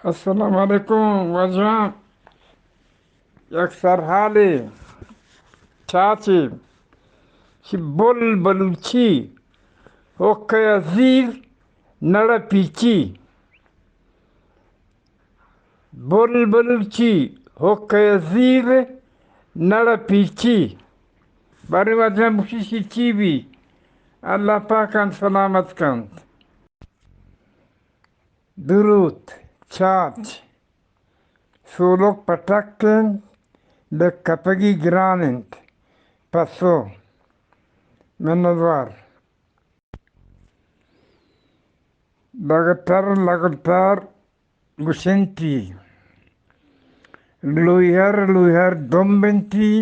السلام علیکم واجہ، یک سرحالے چاچے چی بل بلوچی حقہ زیر نڑ پیچی۔ بل بلوچی حقہ زیر نڑ پیچی۔ بارے واجہ بخششی چی بی؟ اللہ پاکان سلامت کنت۔ دروت، چاچ، سولوک پٹک انت، بہ کپگی گران انت۔ پسو، منتوار۔ لگتر لگتر گوشنتی، لویہر لویہر دمب انتی،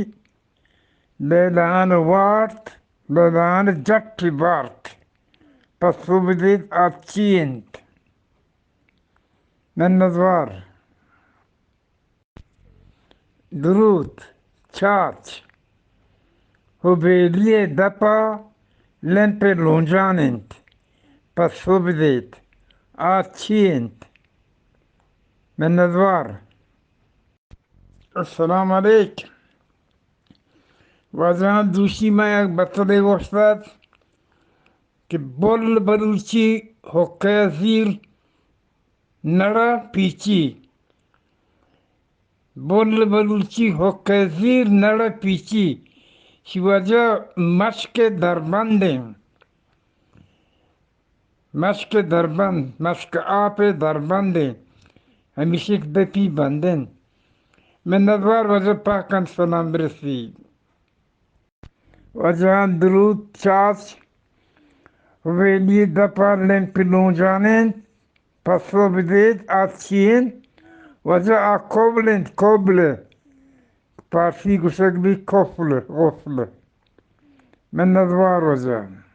لیلہان وارت، لیلہان جٹی بارت۔ پسو بدیت آ چی انت؟ منتوار۔ دروت، چاچ، ہبیلی ءِ دپ ءَ لمپ لونجان انت۔ پسو بدیت، آ چی انت؟ منتوار۔ السلام علیک۔ واجہاں، دوشی ما یک بتلے گوشت ات کہ بل بلوچی حقہ زیر نڑ پیچی۔ بل بلوچی حقہ زیر نڑ پیچی۔ شی واجہ مشک دربندیں۔ مشک دربند، مشک آپ دربندیں۔ ہمیشک دپی بندیں۔ منتوار واجہ، پاکان سلام برسی۔ واجہاں، دروت، چاچ، ہبیلی ءِ دپ ءَ لمپ لونجان انت۔ پسو بدیت، آ چی انت؟ واجہ، آ کبل انت، کبل۔ پارسی گوشگ بی کفل، قفل۔ منتوار واجہ۔